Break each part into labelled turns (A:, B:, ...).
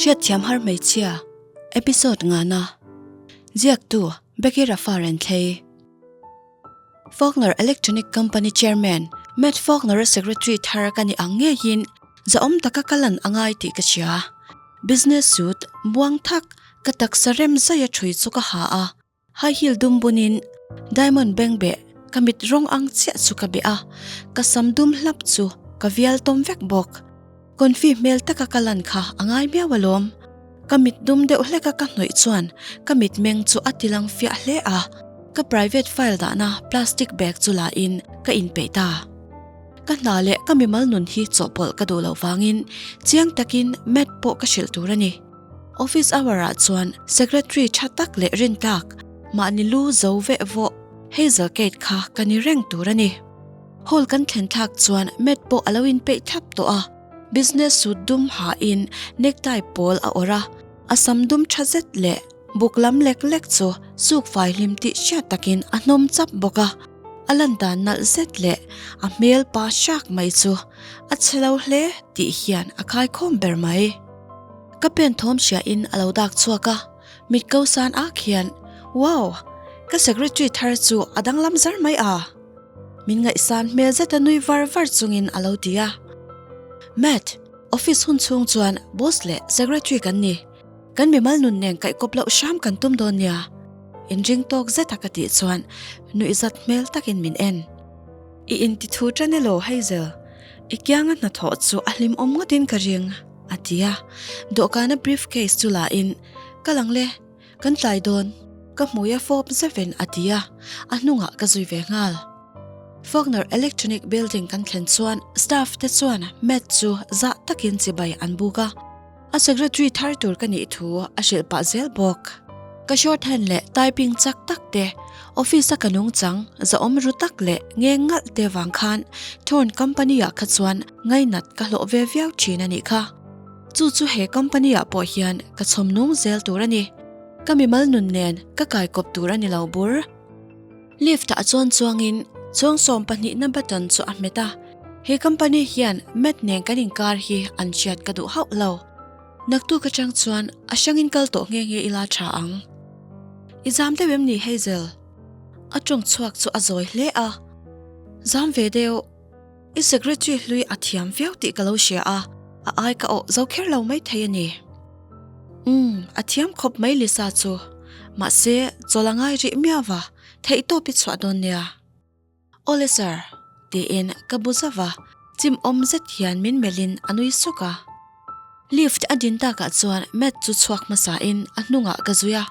A: Hriatthiam har hmeichhia, Episode ngana, Ziaktu, Becky Rafa Renthlei. Faulkner Electronic Company Chairman, Matt Faulkner-a secretary thar ka ni ang ngeiin zahawm taka ka lan a ngai tih ka hria. Business suit buang thak ka taksa rem zaia thui chu ka ha a, high heel dum bunin diamond bengbeh ka mit rawng ang chiah chu ka beh a, ka sam dum hlap chu ka vial tawm vek bawk. Confi hmel taka ka lan kha a ngai miau alawm. Ka mit dum deuh hleka ka hnawih chuan ka mitmeng chu a tilang fiah hle a, ka private file dahna plastic bag chu la in ka inpeih ta. Ka hna leh ka mimal nun hi chawhpawlh ka duh loh vangin chiang takin Matt pawh ka hrilh tur a ni. Office hour ah chuan secretary tha tak leh rintlak mahni lu zo veh vawh Hazel Kate kha ka ni reng tur a ni. Hall kan thlen thlak chuan Matt pawh a lo inpeih thlap tawh a, business suit dum hain necktie pawl a awrh a, a sam dum tha zet leh buk lam lek lek chu suk fai hlim tih hriat takin a hnawm chap bawk a, a lan dan nalh zet leh a hmel pa hrak mai chu a chhe lo hle tih hian a khaikhawm ber mai. Ka pen thawm hriain a lo dak chhuak a, mit ko san ak hian, Wow! Ka secretary thar chu a danglam zar mai a! Min ngaihsan hmel zeta nui var var chungin a lo ti a. Matt, office hun chhung chuan boss leh secretary kan ni. Kan mimal nun nen kaihkawp loh hram kan tum dawn nia. Inring tawk zeta ka tih chuan nuihzat hmel takin min en. I inti thu tan elaw Hazel? I kianga hnathawh chu a hlimawm ngawtin ka ring, a ti a. Dawhkana briefcase chu la in, Ka lang le. Kan tlai dawn, ka hmui a fawp zevin a ti a, a hnungah ka zui ve nghal. Faulkner Electronic Building kan thlen chuan staff te chuan Matt chu zah takin chibai an buk a, a secretary thar tur ka nih thu a hrilh pah zel bawk. Ka shorthand leh typing chak tak te, office a ka nungchang zahawm ru tak leh ngeng ngalh te vang khan Thorn Company ah kha chuan ngainat ka hlawh ve viau thin a nih kha. Chu chu he company ah pawh hian ka chhawm nung zel tur a ni. Ka mimal nun nen ka kai kawp tur a ni lo bur. Lift ah chuan chuangin chhawng 12 na button chu a hmet a. He company hian Matt nen kan inkar hi an hriat ka duh hauh lo. Naktuk atang chuan a hrangin kal tawh nghe nghe ila tha ang. I zam deuh em ni Hazel? A tawng chhuak chu a zawi hle a. Zam ve deuh. I secretary hlui a thiam viau tih ka lo hria a, a ai ka awh zo kher lo mai thei a ni. Umm, a thiam khawp mai Lisa chu. Mahse, chawl a ngai rih miau va, theihtawp i chhuah dawn nia. Awle sir, tiin ka bu zauh a, chim awm zet hian min melhin a nui suk a. Lift a din takah chuan Matt chu chhuak hmasain a hnungah ka zui a.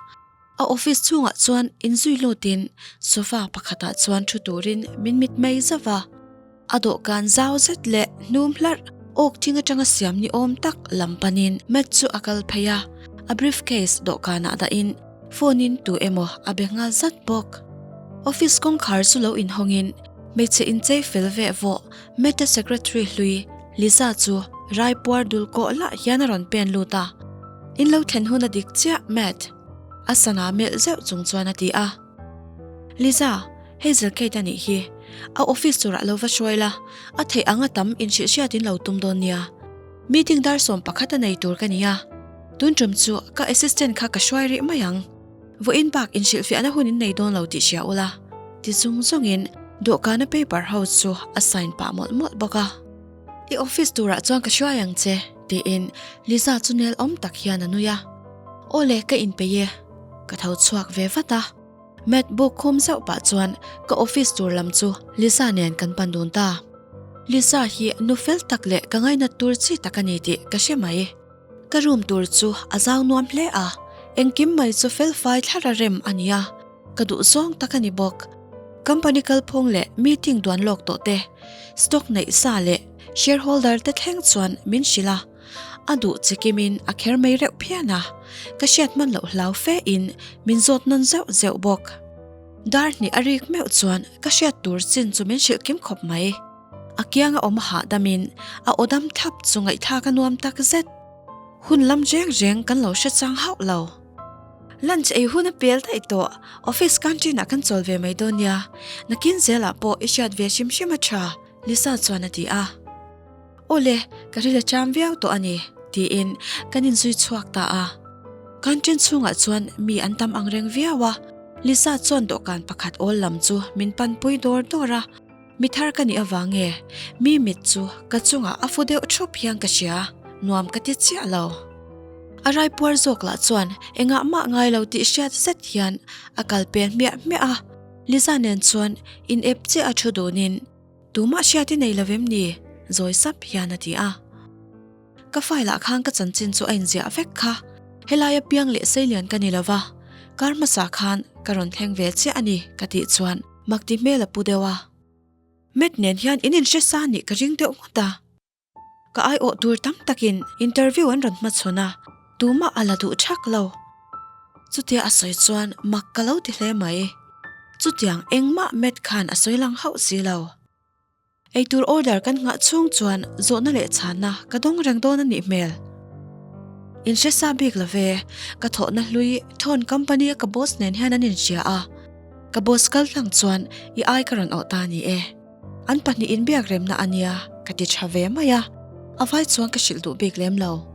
A: A office chhungah chuan inzui lutin sofa pakhatah chuan thu turin min mit mai zauh a. A dawhkan zau zet leh hnum hlarh awk thing atanga siam ni awm tak lam panin Matt chu a kal phei a, a briefcase dawhkanah dahin phone in tu emaw a be nghal zat bawk. Office kawngkhar chu lo inhawngin hmeichhe inchei fel veh vawh Matt-a secretary hlui Lisa chu raipuar dul kawh lah hian a rawn pen lut a. In lo thlen hun a dik chiah Matt. A sana melh zeuh chung chuan a ti a. Liza, Hazel Kate a nih hi. A office turah lo va hruai la, a theih anga tam inhrilh hriatin lo tum dawn nia. Meeting dar 11 a nei tur ka ni a. Tun tum chu ka assistant kha ka hruai rih mai ang. Vawiin bak inhrilhfiahna hun in nei dawn lo tih hria ula. Ti zung zungin dawhkana paper ho chu a sign pah mawlh mawlh bawk a. I office turah chuan ka hruai ang che, tiin Liza chu nel awm tak hian a nui a. Aw le, ka inpeih e. Ka tho chhuak ve vat a. Matt buk khum zauh pah chuan ka office tur lam chu Liza nen kan pan dun ta. Liza hi nu fel tak leh ka ngainat tur chi tak a ni tih ka hre mai. Ka room tur chu a zau nuam hle a, engkim mai chu fel fai thlara rem a ni a, ka duh zawng tak a ni bawk. Company kalphung leh meeting duan lawk tawh te, stock neih sa leh shareholder te thleng chuan min hrilh a, a duh chi kimin a kher mai reuh phian a, ka hriat hman loh hlau fe in min zawt nawn zeuh zeuh bawk. Dar hnih a rik meuh chuan ka hriat tur chin chu min hrilh kim khawp mai. A kianga awm hahdamin a aw dam thlap chu ngaihthlak a nuam tak zet. Hun lam reng reng kan lo hre chang hauh lo. Lunch ei hun a pel daih tawh, office canteen ah kan chawl ve mai dawn nia. Nakin zelah pawh i hriat ve hrim hrim a tha, Lisa chuan a ti a. Awle, ka ril a cham viau tawh a ni. Tiin kan inzui chhuak ta a. Canteen chhungah chuan mi an tam ang reng viau a, Lisa chuan dawhkan pakhat awl lam chu min panpui dawr dawr a. Mi thar ka nih avang nge mi mit chu ka chungah a fu deuh thup hian ka hria, nuam ka ti chiah lo. A raipuar zawk lah chuan engah mah ngai lo tih hriat zet hian a kal pel hmiah hmiah a, Liza nen chuan in ep chiah a thu dunin tumah hriat i nei lo em ni? zawi sap hian a ti a. Ka file ah khan ka chanchin chu a inziah vek kha, helaia piang leh seilian ka ni lo va, kar hmasa khan ka rawn thleng ve chiah a ni ka tih chuan mak ti hmel a pu deuh a. Matt nen hian in inhre sa nih ka ring deuh ngawt a. Ka aiawh tur tam takin interview an rawn hmachhawn a, tumah a la duh thak lo. Chutia a sawi chuan mak ka lo ti hle mai. Chutiang engmah Matt khan a sawi lang hauh si lo. Eitur order kan nghah chhung chuan zawhna leh chhanna ka dawng reng dawn a nih hmel. Inhre sa bik lo ve, ka thawhna hlui Thorn Company a ka boss nen hian an inhria a, ka boss kal hlang chuan i ai ka rawn awh ta ni e. An pahnih inbiak remna a nia ka ti tha ve mai a, a vai chuan ka hrilh duh bik lem lo.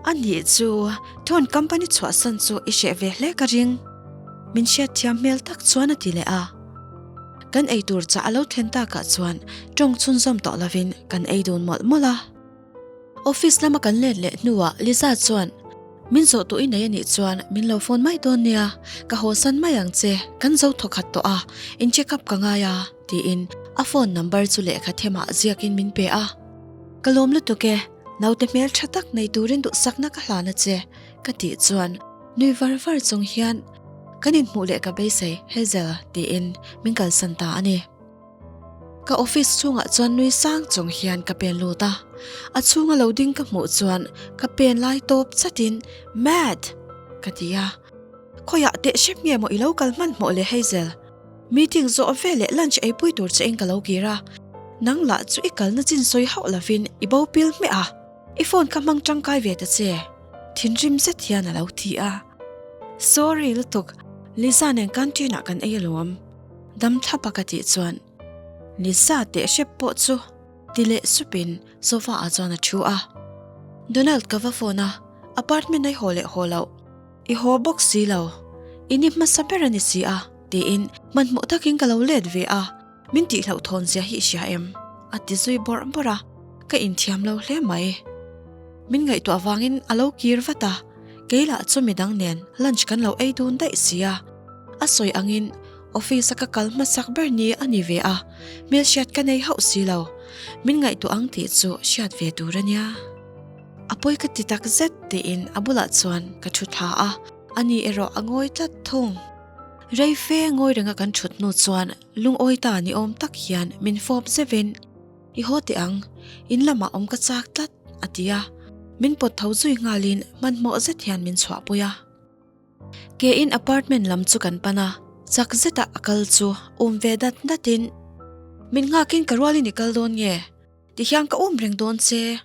A: A nih chu Thorn Company chhuahsan chu i hreh ve hle ka ring. Min hriatthiam hmel tak chuan a ti leh a. Kan ei tur chah a lo thlen takah chuan tawng chhunzawm tawh lovin kan ei dun mawlh mawlh a. Office lama kan let leh hnuah Liza chuan, Min zawh tawh i nei a nih chuan min lo phone mai dawn nia, ka haw san mai ang che, kan zo thawkhat tawh a, in check up ka ngai a, tiin a phone number chu lehkha themah ziakin min pe a. Ka lawm lutuk e, naute hmel tha tak nei turin duhsakna ka hlan a che, ka tih chuan nui var var chung hian, Kan inhmuh leh ka beisei, Hazel, tiin min kalsan ta a ni. Ka office chhungah chuan nui sang chung hian ka pen lut a, a chhunga lo ding ka hmuh chuan ka pen lai tawp chatin, Matt! ka ti a. Khawiah teh hrep nge maw i lo kal hmanhmawh le Hazel? Meeting zawh veleh lunch eipui tur che in ka lo kir a, nang lah chu i kalna chin sawi hauh lovin i bo pil hmeh a. I phone kha hmang tangkai ve ta che, thinrim zet hian a lo ti a. Sorry lutuk, Lisa nen canteen ah kan ei alawm. Dam thlap a ka tih chuan Lisa teh hrep pawh chu ti leh supin sofa ah chuan a thu a. Donald ka va phone a, apartment a i haw leh haw loh. I haw bawk si lo, i ni hmasa ber a ni si a tiin hmanhmawh takin ka lo let ve a. Min tih hlauhthawn zia hi i hria em? A ti zui bawrh bawrh a, ka inthiam lo hle mai. Min ngaihtuah vangin a lo kir vat a, kei lah chu midang nen lunch kan lo ei dun daih si a. A sawi angin office a ka kal hmasak ber ni a ni ve a, hmelhriat ka nei hauh si lo. Min ngaihtuah ang tih chu hriat ve tur a nia. A pawi ka ti tak zet tiin a bulah chuan ka thu thla a, ani erawh a ngawi tlat thung. Rei fe ngawi renga kan thut hnu chuan Lungawi ta ni awm tak hian min fawp zeuhin, I haw teh ang, in lamah awm ka chak tlat, a ti a. Min pawt tho zui nghalin hmanhmawh zet hian min chhuahpui a. Ke in apartment lam chu kan pan a, chak zeta a kal chu um ve dat datin, Min nghakin ka rualin i kal dawn nge? Tihian ka um reng dawn che.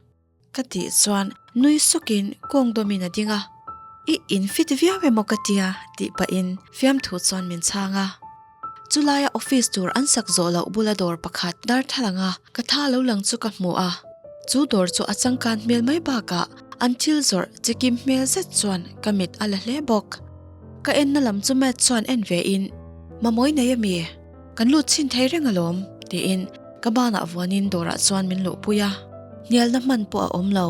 A: Ka tih chuan nui sukin kawng dawmin a ding a, I infit viau emaw ka tia tih pahin fiamthu chuan min chhang a. Chulaia office tur an sak zawh loh bula dawr pakhat darthlalang a ka tha lo lang chu ka hmu a, chu dawr chu a changkan hmel mai bakah an thil zawrh chikim hmel zet chuan ka mit a la hle bawk. Ka enna lam chu Matt chuan en ve in, Mamawi nei ami? Kan lut chhin thei reng alawm, tiin ka banah vuanin dawrah chuan min luhpui a, hnialna hman pawh a awm lo.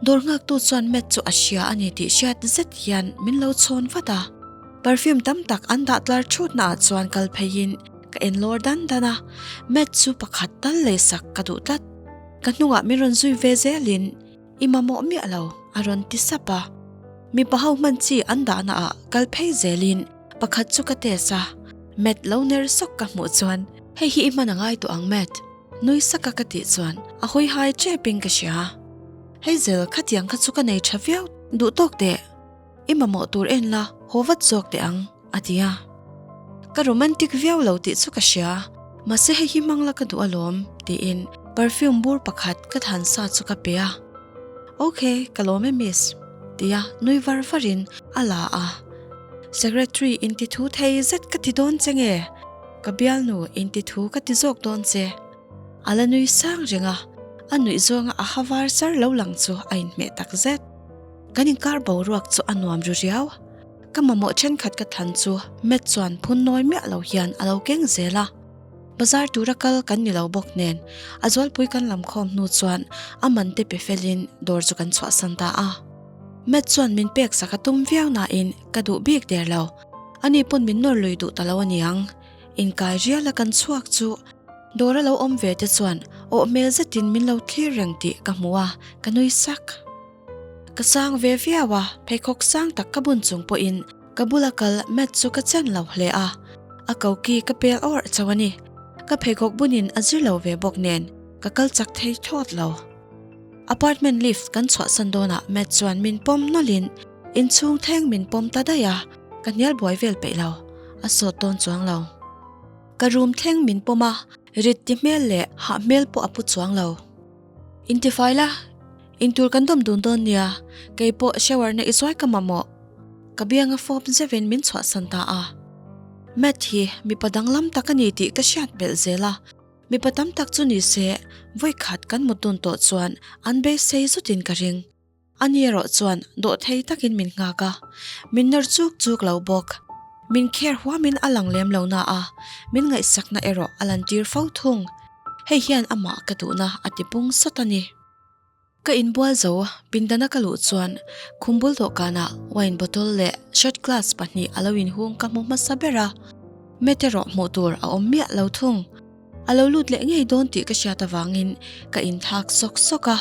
A: Dawr nghaktu chuan Matt chu a hria a ni tih hriat zet hian min lo chhawn vat a. Perfume tam tak an dah tlar thutna ah chuan kal pheiin ka en lawr dan dan a, Matt chu pakhat tal leisak ka duh tlat. Ka hnungah min rawn zui ve zelin I mamawh miah lo, a rawn ti sap a. Mipa ho hman chi an dahna ah kal phei zelin pakhat chu ka test a, Matt lo ner sawk ka hmuh chuan hei hi i hman a ngai tawh ang Matt, nui saka ka tih chuan a hawi hai tep in ka hria. Hazel khatiang kha chu ka nei tha viau duh tawk teh. I mamawh tur en la, haw vat zawk teh ang, a ti a. Ka romantic viau lo tih chu ka hria, mahse hei hi hmang la ka duh alawm, tiin perfume bur pakhat ka than sa chu ka pe a. Ok, ka lawm e miss, tia nui var varin a la a. Secretary inti thu thei zet ka ti dawn che nge? Ka bialnu inti thu ka ti zawk dawn che. A la nui sang reng a. A nuih zawnga a ha var sar lo lang chu a inhmeh tak zet. Kan inkar boruak chu a nuam ru riau. Ka mamawh thenkhat ka than chu Matt chuan phun nawi miah lo hian a lo keng zel a. Bazar tura kal kan ni lo bawk nen a zualpui kan lam khawm hnu chuan a man te pe felin dawr chu kan chhuahsan ta a. Matt chuan min pek sak a tum viau nain ka duh bik der lo. Ani pawn min nawr lui duh ta lo aniang. Inkai riala kan chhuak chu dawr a lo awm ve te chuan awh hmel zetin min lo thlir reng tih ka hmu a, ka nui sak. Ka sang ve viau a, pheikhawk sang tak ka bun chung pawhin ka bula kal Matt chu ka chen lo hle a, a koki ka pel awrh chauh a ni. Ka pheikhawk bunin a zir lo ve bawk nen ka kal chak thei thlawt lo. Apartment lift kan chhuahsan dawnah Matt chuan min pawm nawlhin inchhung thleng min pawm ta daih a, ka hnial buai vel peih lo, a sawt dawn chuang lo. Ka room thleng min pawm a, rit ti hmel leh hah hmel pawh a pu chuang lo. Intifai la, intur kan dawm dun dawn nia, kei pawh shower na i zuai ka mamawh. Ka bianga fawp zeuhin min chhuahsan ta a. Matt hi mipa danglam tak a ni tih ka hriat belh zel a, mipa tam tak chu ni se vawikhat kan mut dun tawh chuan an beisei zutin ka ring. Ani erawh chuan dawhthei takin min nghak a, min nawr chuk chuk lo bawk. Min kher huamin a lang lem lo na a, min ngaihsakna erawh a lantir fo thung. Hei hian amah ka duhna a ti pung sawt a ni. Ka inbual zo, pindana ka luh chuan khum bul dawhkanah wine bottle leh shot glass pahnih a lo inhung ka hmu hmasa ber a, Matt erawh hmuh tur a awm miah lo thung. A lo lut leh ngei dawn tih ka hriat avangin ka inthak sawk sawk a,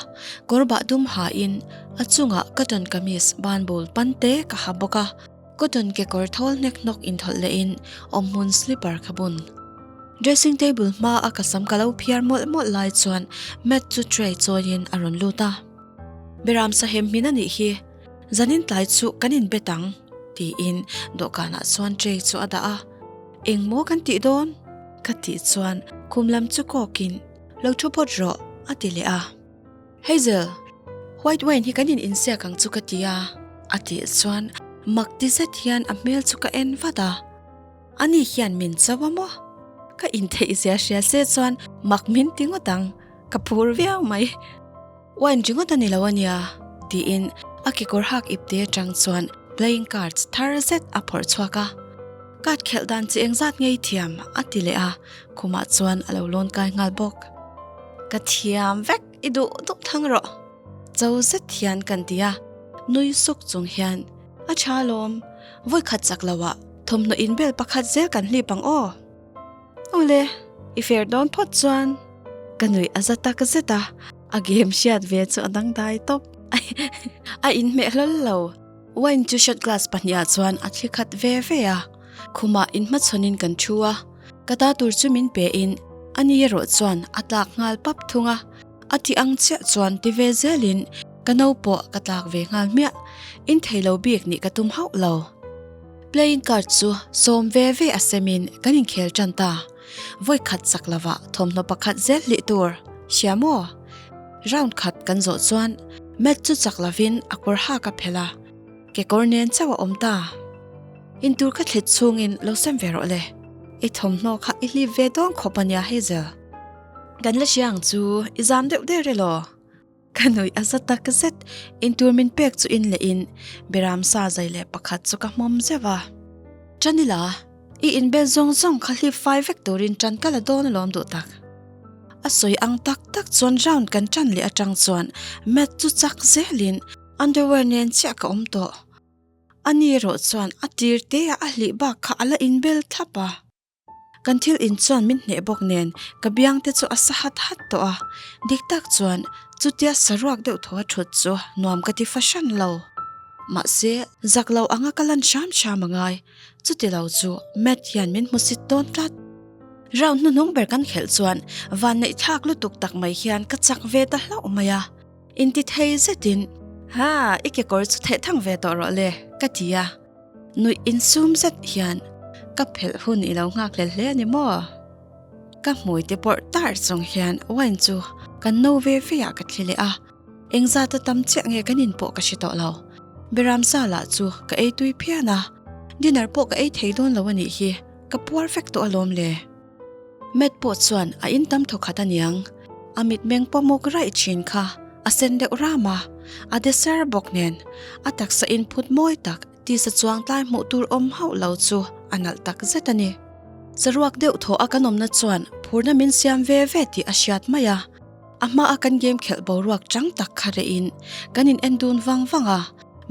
A: kawr bah dum hain a chungah cotton kamis banbul pan te ka ha bawk a, cotton kekawr thawl hnek hnawk inthawlh lehin awmhmun slipper ka bun. Dressing table hma a ka sam ka lo phiar mawlh mawlh lai chuan Matt chu tray chawiin a rawn lut a. Beram sahem hmin a nih hi, zanin tlai chu kan inbet ang tiin dawhkanah chuan tray chu a dah a. Engmaw kan tih dawn? Ka tih chuan khum lam chu kawkin lo thu phawt rawh a ti leh a. Hazel, white wine hi kan in insiak ang chu ka ti a a tih chuan mak ti zet hian a hmel chu ka en vat a. Ani hian min cho a maw? Ka intheih zia hria se chuan mak min ti ngawt ang, ka phur viau mai. Wine ringawt a ni lo a nia, tiin a kekawr hak ipte atang chuan playing cards thar zet a phawrh chhuak a. Card khelh dan chi engzat ngei thiam a ti leh a, khumah chuan a lo lawn kai nghal bawk. Ka thiam vek, i duh duh thang rawh. Cho zet hian kan ti a, nui suk chung hian, A tha alawm, vawi khat chak loah thawmhnaw inbel pakhat zel kan hlip ang aw. Awle, i fer dawn phawt chuan ka nuih a za tak zet a, a game hriat ve chu a dangdai tawp. A inhmeh hlawl lo. Wine chu shot glass pahniha chuan a thli khat ve ve a, khumah inhmachhawnin kan thu a, ka ta tur chu min pe in ani erawh chuan a tlak nghal pap thung a, a ti ang chiah chuan ti ve zelin ka no pawh ka tlak ve nghal hmiah, in thei lo bik nih ka tum hauh lo. Playing card chu sawm ve ve a semin kan inkhel tan ta. Vawi khat chak lovah thawmhnaw pakhat zel hlih tur hria maw? Round khat kan zawh chuan Matt chu chak lovin a kawr hak a phelh a, kekawr nen chauh a awm ta. Intur ka thlit chhungin lo sem ve rawh le. I thawmhnaw kha i hlip ve dawn khawp a nia Hazel. Kan la hria ang chu i zam deuh der elaw? Ka nuih a za tak zet, intur min pek chu in leh in Beram sa zai leh pakhat chu ka hmawm zeuh a. Chanila, i inbel zawng zawng kha hlip fai vek turin ṭan ka la dawn alawm duh tak. A sawi ang tak tak chuan round kan ṭan leh aṭang chuan mat chu chak zelin underwear nen chiah ka awm tawh. Ani erawh chuan a tir te ah a hlih bak kha a la inbel thlap a. Kan thil in chuan min hneh bawk nen ka biang te chu a sa hat hat tawh a, dik tak chuan chutia saruak deuh thaw a thut chu nuam ka ti fahran lo. Mahse, zak lo anga ka lan hram hram a ngai, chuti lo chu Matt hian min hmusit dawn tlat. Round hnuhnung ber kan khelh chuan vanneih thlak lutuk tak mai hian ka chak ve ta hlauh mai a, inti thei zetin, Ha, i kekawr chu theh thang ve tawh rawh le, ka ti a. Nuih insum zet hian ka phelh hun i lo nghak hlel hle a ni maw? Ka hmui te pawrh tar chung hian wine chu kan no ve ve ah ka thli leh a, engzat a tam chiah nge kan in pawh ka hre tawh lo. Beram sa lah chu ka ei tui phian a, dinner pawh ka ei thei dawn lo a nih hi, ka puar vek tawh alawm le. Matt pawh chuan a in tam thawkhat aniang. A mitmeng pawmuk raih thin kha a sen deuh ram a, a de ser bawk nen a taksa inphut mawi tak tisa chuang tlai hmuh tur awm hauh lo chu a nalh tak zet a ni. Saruak deuh thaw a kan awmna chuan phurna min siam ve ve tih a hriat mai a, a hma a kan game khelh boruak chang tak kha reh in kan in en dun vang vang a,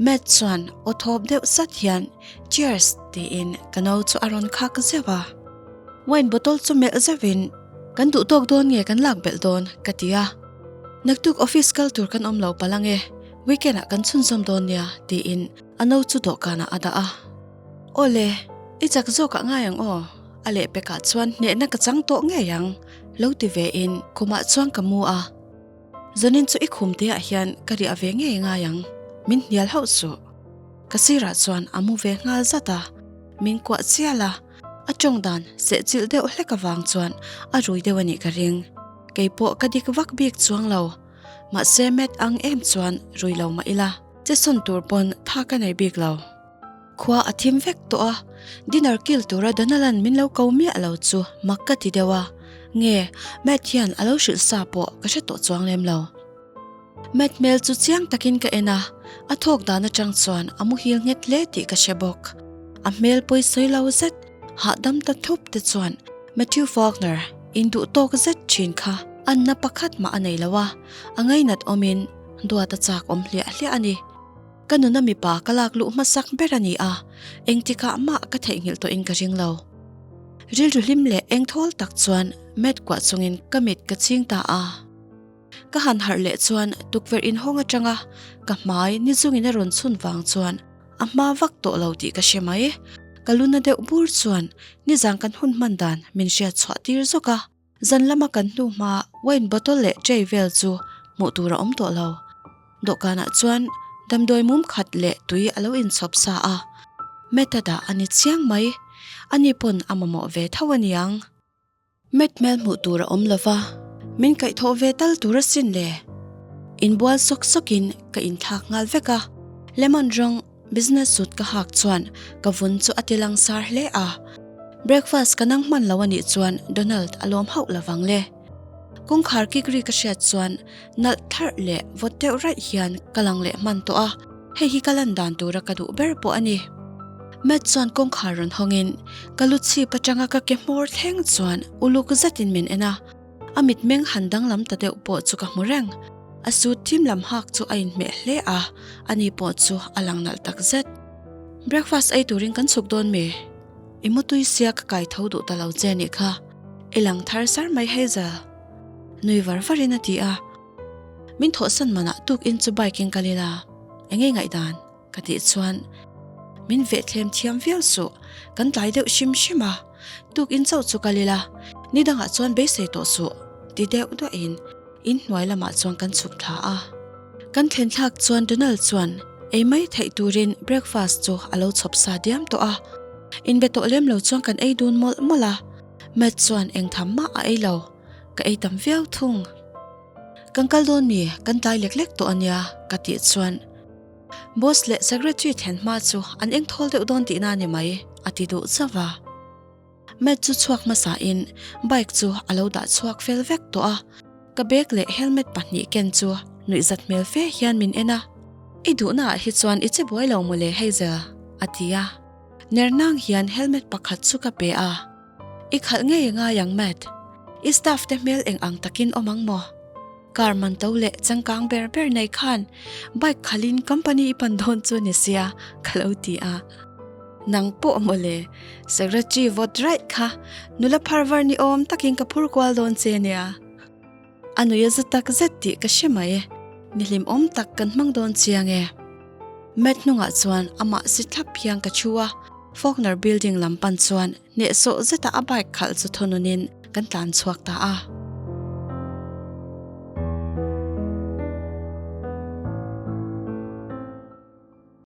A: Matt chuan aw thawp deuh sat hian Cheers tiin ka no chu a rawn khak zeuh a. Wine bottle chu melh zeuh in Kan duh tawk dawn nge kan lak belh dawn? ka ti a. Naktuk office kal tur kan awm lo palh ange, weekend ah kan chhunzawm dawn nia tiin a no chu dawhkanah a dah a. Awle, i chak zawkah ngai ang aw, a lehpekah chuan hnehna ka chang tawh ngei ang, lo ti ve in khumah chuan ka mu a. Zanin chu i khum teah hian ka riah ve ngei ngai ang, min hnial hauh suh. Ka sirah chuan a mu ve nghal zat a, min kuah chial a, a tawng dan sehchilh deuh hlek avang chuan a rui deuh a nih ka ring. Kei pawh ka dik vak bik chuang lo, mahse Matt ang em chuan rui lo mah ila, che sawn tur pawn tha ka nei bik lo. Khua a thim vek tawh a, dinner kil tura Donald-a'n min lo ko miah lo chu mak ka ti deuh a, nge Matt hian a lo hrilh sa pawh ka hre tawh chuang lem lo. Matt hmel chu chiang takin ka en a, a thawk dan atang chuan a muhil nghet hle tih ka hre bawk. A hmel pawisawi lo zet, hahdam ta thup te chuan Matthew Faulkner induh tawk zet thin kha anna pakhat mah a nei lo a, a ngainat awmin duat a chak awm hliah hliah a ni. Ka nuna mipa ka lak luh hmasak ber a ni a, engtikah mah ka theihnghilh tawhin ka ring lo. Rilru hlim leh engthawl tak chuan mat kuah chungin ka mit ka ching ta a. Ka han harh leh chuan tukverh inhawng atanga ka hmai ni zungin a rawn chhun vang chuan a hma vak tawh lo tih ka hre mai. Ka luna deuh bur chuan nizan kan hun hman dan min hriat chhuah tir zawk a. Zan lama kan hnu hma wine bottle leh tray vel chu hmuh tur a awm tawh lo. Dawhkanah chuan damdawi mum khat leh tui a lo inchhawp sa a, Method ah a ni chiang mai. Ani pawn a mamawh ve tho a niang. Matt hmel hmuh tur a awm lo va, min kaihthawh ve tal tur asin le. Inbual sawk sawkin ka inthlak nghal vek a, lemon rawng Business suit ka hak chuan ka vun chu a ti langsar hle a, breakfast ka nang hman lo a nih chuan Donald a lawm hauh lovang le. Kawngkhar kik ri ka hriat chuan nalh tharh leh vawt deuh raih hian ka lang leh hman tawh a, hei hi ka lan dan tura ka duh ber pawh a ni. Matt chuan kawngkhar rawn hawngin ka lu chhip atanga ka ke hmawr thleng chuan uluk zetin min en a, A mitmeng han danglam ta deuh pawh chu ka hmu reng. A suit thim lam hak chu a inhmeh hle a, ani pawh chu a lang nalh tak zet. Breakfast ei turin kan chhuk dawn mi? I mutui sia ka kai tho duh ta lo che nih kha. I lang thar sar mai Hazel. Nui var varin a ti a. Min thawhsan manah tukin chu bike in kal ila, eng nge ngaihdan? Ka tih chuan min vehthlem thiam viau suh, kan tlai deuh hrim hrim a, tukin chauh chu kal ila, ni dangah chuan beisei tawh suh ti deuh duahin in hnuai lamah chuan kan chhuk thla a. Kan thlen thlak chuan Donald chuan ei mai theih turin breakfast chu a lo chhawp sa diam tawh a, inbe tawh lem lo chuan kan ei dun mawlh mawlh a, Matt chuan eng tham mah a ei lo, ka ei tam viau thung. Kan kal dawn mi, kan tlai lek lek tawh a nia ka tih chuan. Boss leh secretary then hma chu an eng thawl deuh dawn tihna a ni mai, a ti duh zauh a. Matt chu chhuak hmasain bike chu a lo dah chhuak fel vek tawh a, ka bag leh helmet pahnih ken chu nuihzat hmel fe hian min en a. I duhnaah hi chuan i che buai lo mawle Hazel, a ti a. Ner nang hian helmet pakhat chu ka pe a. I khalh ngei ngai ang Matt, i staff te hmel eng ang takin awm ang maw? Car man to leh changkang ber ber nei khan bike khalhin company i pan dawn chu ni sia ka lo ti a. Nang pawh mawle, secretary vawt raih kha nula phar var ni awm takin ka phur kual dawn che nia. A nui a za tak zet tih ka hre mai, ni hlimawm tak kan hmang dawn chiang e. Matt hnungah chuan amah si thlap hian ka thu a, Faulkner building lam pan chuan hnehsawh zeta a bike khalh chu thununin kan tlan chhuak ta a.